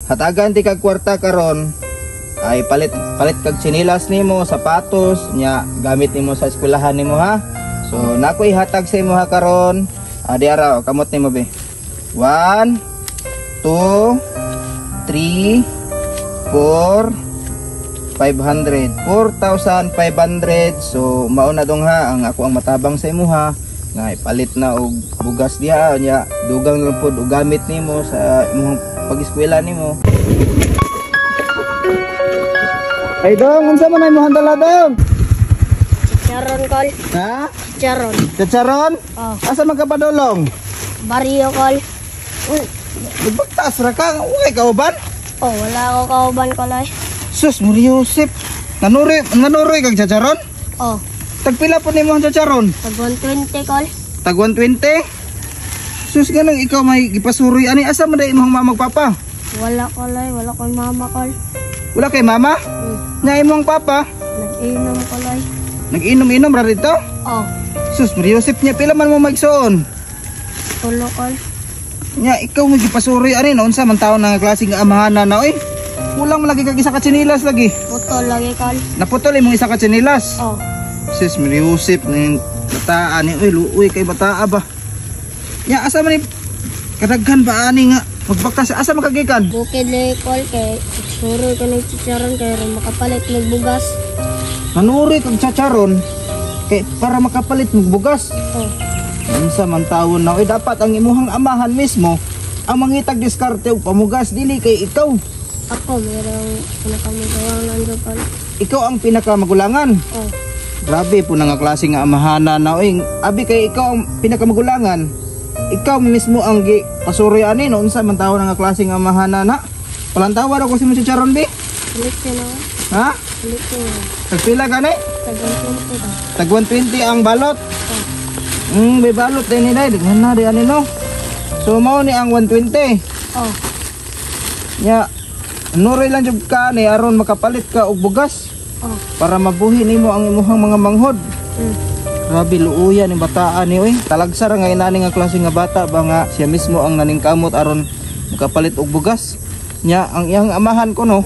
Hatagan ti kag kwarta karon ay palit palit kag tsinelas nimo, sapatos, nya gamit nimo sa eskwelahan nimo, ha. So nako ihatag sa imo ha karon. Ah, di ara, kamot nimo be. 1, 2, 3, 4, 500. 4,500. So mao na dong ha ang ako ang matabang sa imo ha nga ipalit na og bugas diha, nya dugang lang pod og gamit nimo sa imong pag-eskwela nimo. Ay dong, unsa man ay imong dala, dong? Chicharon, kol. Ha? Chicharon. Chicharon? Oh. Asa man ka padulong? Baryo, kol. Uy, nagbagtas ra ka. Uy, kauban? Oh, wala ako kauban, kol ay. Sus, Mariusip. Nanuroy, nanuroy kag chicharon? Oh, Tagpila po nimo ang chicharon? Tag 120, kol. Tag 120? Sus, ganang ikaw may gipasuroy ani, asa man day imong mama ug papa? Wala, kol ay. Wala ko'y mama, kol. Wala kay mama? Nya imong papa? Nag-inom, kol ay. Nag-inom-inom ra dito? Oh, Sus, Mariusip, niya pila man mo maigsoon? 3, kol. Nya ikaw may gipasuroy ani, no unsa man taon nga klase nga amahanan na oy? Kulang man lagi kag isa ka tsinelas lagi. Putol lagi, kol. Naputol imong isa ka tsinelas. Oh, Sis, Mariusip ning bataa ni oy, luoy kay bataa ba. Nya asa man ni kadaghan ba ani nga magbaktas, asa man kagikan? Bukid lagi, kol. Kay suroy ko ng chicharon kay rin makapalit magbugas. Nanuroy kag chicharon kay para makapalit magbugas. Oh, Unsa man tawon na oy, dapat ang imuhang amahan mismo ang mangitag diskarte og pamugas, dili kay ikaw. Ako, mayroong pinakamagawangan ko, kol. Ikaw ang pinakamagulangan. Oh, Grabe po na nga klase nga amahana na oy. Abi kay ikaw ang pinakamagulangan. Ikaw mismo ang gi pasuroy ani, no unsa man tawon nga klase nga amahana na. Palantawa raw ko si mo chicharon bi. Palit siya na. Ha? Palit siya na. Tagpila gani? Tag 120 ka. Tag 120 ang balot. Oh, May balot din ni dai. Daghan na di ani no. So mao ni ang 120. Oh, Nya nuroy lang jud ka ni aron makapalit ka og bugas oh. para mabuhi nimo ang imuhang mga manghod. Grabe luuya ni bataan ni oy. Talagsa ra nga inani nga klase nga bata ba nga siya mismo ang naningkamot aron makapalit og bugas. Nya ang iyang amahan ko no.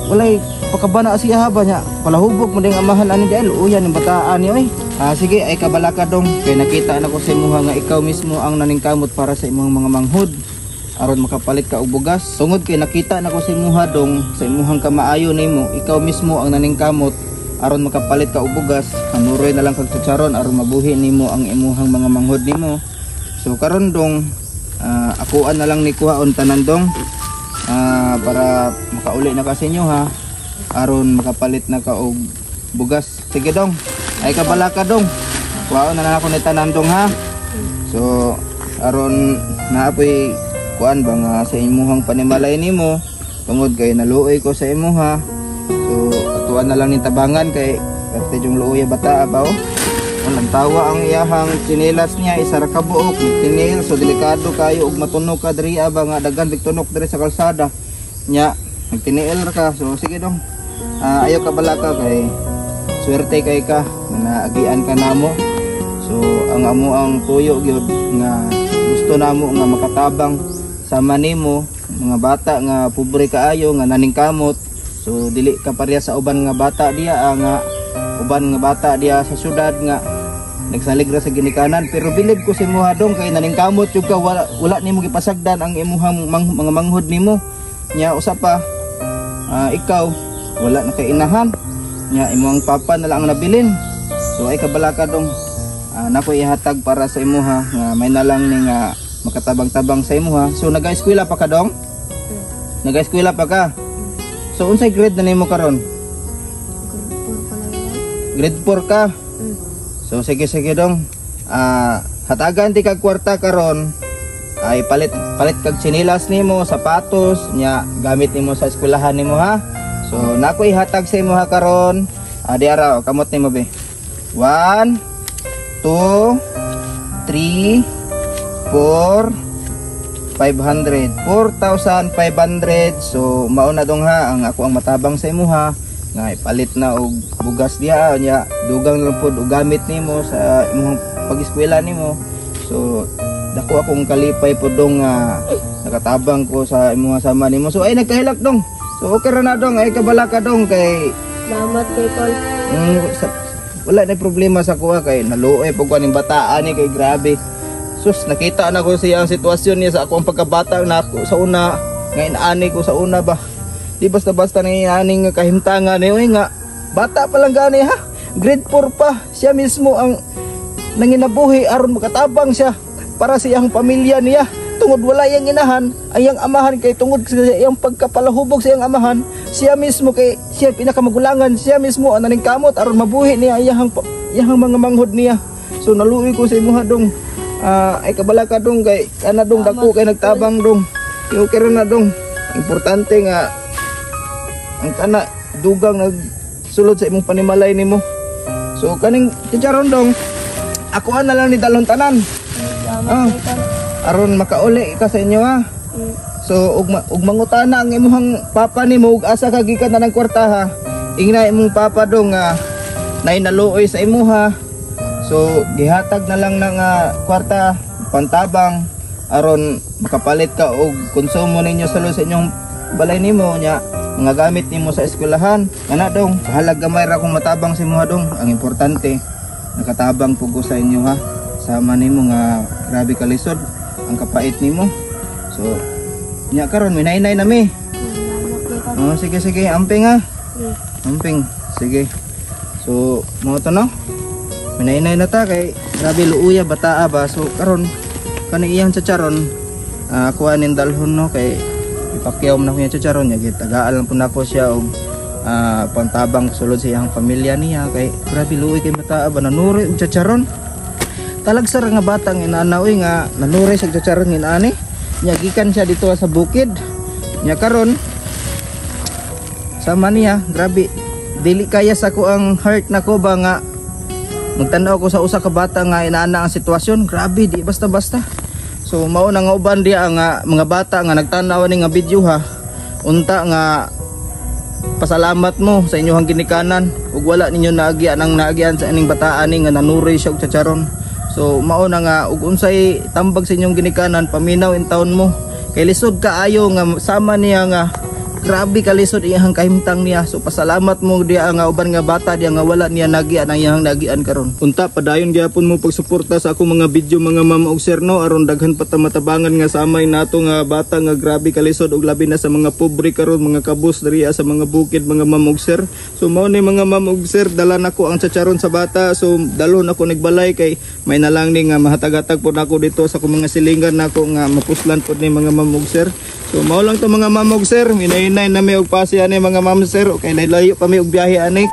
Walay pakabana siya ba nya. Palahubog mo ding amahan ani dahil luuya ni bataan ni oy. Ah, sige, ay kabala ka dong kay nakita na ko sa imuha nga ikaw mismo ang naningkamot para sa imong mga manghod aron makapalit ka og bugas. Tungod kay nakita na ko sa imuha dong, sa imuhang kamaayo nimo, ikaw mismo ang naningkamot aron makapalit ka og bugas, hanuroy na lang kag chicharon aron mabuhi nimo ang imuhang mga manghod nimo. So karon dong, akuan na lang ni kuhaon tanan dong, para makauli na ka sa inyo ha, aron makapalit na ka og bugas. Sige dong, ay kabala ka dong. Kuhaon na lang ako ni tanan dong ha. So aron naapoy kuan ba nga sa imuhang panimalay nimo, tungod kay naluoy ko sa imuha. So atuan na lang ni tabangan kay perte yung luoy bata ba oh. Ang tawa ang iyahang tsinelas niya isa ra ka buok tinil, so delikado kayo og matunok ka diri ba nga daghan big tunok diri sa kalsada. Nya nagtiniil ra ka. So sige dong. Ayaw ka bala ka kay swerte kay ka nga naagian ka namo. So ang amo ang tuyo gyud nga gusto namo nga makatabang sama nimo mga bata nga pobre kaayo nga naningkamot. So dili ka pareha sa uban nga bata diya, nga uban nga bata diya sa syudad nga nagsalig ra sa ginikanan, pero bilib ko sa imuha dong kay naningkamot jud ka, wala nimo gipasagdan ang imuhang mga manghod nimo. Nya usa pa, ikaw wala na kay inahan, nya imong papa na lang ang nabilin. So ay kabala ka dong, nako ihatag para sa imuha nga may nalang ni nga makatabang-tabang sa imuha. So naga-eskwela pa ka dong? Naga-eskwela pa ka? So unsay grade na nimo karon? Grade 4 pa lang yan. Grade 4 ka? So sige sige dong. Hatagan ti kag kwarta karon ay palit palit kag tsinelas nimo, sapatos, nya gamit nimo sa eskwelahan nimo ha. So nako ihatag sa imuha karon. Di ara kamot nimo be. 1, 2, 3, 4, 500. 4,500. So mao na dong ha ang ako ang matabang sa imuha nga ipalit na og bugas diha, nya dugang lang pod og gamit nimo sa imong pag-eskwela nimo. So dako akong kalipay pod dong nga Nakatabang ko sa imong sama nimo. So ay nagkahilak dong. So okay ra na dong, ay kabala ka dong kay Salamat kay Kol. Wala na problema sa kuha kay naluoy pag kuha ning bataan ni kay grabe. Sus, nakita na ko siya ang sitwasyon niya sa akong pagkabata na ako sa una nga inaani ko sa una ba. Di basta-basta nang inaani nga kahimtangan ni oy nga bata pa lang gani ha. Grade 4 pa siya mismo ang nanginabuhi aron makatabang siya para sa iyang pamilya niya. Tungod wala iyang inahan, ang iyang amahan kay tungod sa iyang pagkapalahubog sa iyang amahan, siya mismo kay siya pinakamagulangan, siya mismo ang naningkamot aron mabuhi niya iyang iyang mga manghod niya. So naluoy ko sa imuha dong. Ay kabala ka dong kay kana dong dako kay nagtabang dong. Okay ra na dong. Importante nga ang kana dugang nagsulod sa imong panimalay nimo. So kaning chicharon dong, ako na lang ni dalon tanan Salamat kay Kol. Aron makauli ka sa inyo ha. So ug mangutana ang imuhang papa nimo ug asa ka gikan na ng kwarta ha. Ingna imong papa dong nga nay naluoy sa imuha. So gihatag na lang ng kwarta pantabang aron makapalit ka og konsumo ninyo sa sa inyong balay nimo nya mga gamit nimo sa eskwelahan. Ana dong, bahalag gamay ra kung matabang sa imuha dong. Ang importante nakatabang pug ko sa inyo ha. Sama nimo nga grabe kalisod ang kapait nimo. So nya karon minaynay na mi. Salamat kay Kol. Oh, sige sige, amping ha. Amping, sige. So, mo to no. Minaynay na ta kay grabe luuya bataa ba. So karon kani iyang chicharon kuha ning dalhon no kay ipakyaw man ako iyang chicharon nya gitagaan lang pud nako siya og pantabang sulod sa iyang pamilya niya kay grabe luoy kay bataa ba nanuri og chicharon. Talagsar nga batang inaana oy nga nanuri sa chicharon inaani. Nya gikan siya dito sa bukid. Nya karon sama niya, grabe dili kaya sa ko ang heart nako ba nga magtan-aw ko sa usa ka bata nga inaana ang sitwasyon, grabe di basta-basta. So mao na nga uban diya nga mga bata nga nagtan-aw ni nga video ha. Unta nga pasalamat mo sa inyong ginikanan ug wala ninyo naagian ang naagian sa ining bataan ni nga nanuroy siya og chicharon. So mao na nga ug unsay tambag sa inyong ginikanan paminaw in taon mo kay lisod kaayo nga sama niya nga grabe kalisod iyang kahimtang niya. So pasalamat mo diya nga uban nga bata diya nga wala niya nagian ang iyang nagian karon. Unta padayon gyapon mo pagsuporta sa akong mga video mga ma'am og sir no aron daghan pa ta matabangan nga samay nato nga bata nga grabe kalisod og labi na sa mga pobre karon mga kabus diri sa mga bukid mga ma'am og sir. So mao ni mga ma'am og sir dala nako ang chicharon sa bata. So dalhon ako nagbalay kay may nalang ni nga mahatag-hatag pod nako dito sa akong mga silingan nako nga mapuslan pod ni mga ma'am og sir. So mao lang to mga ma'am og sir, minaynay na mi og pasi ani mga ma'am sir. Okay, layo pa mi og biyahe ani.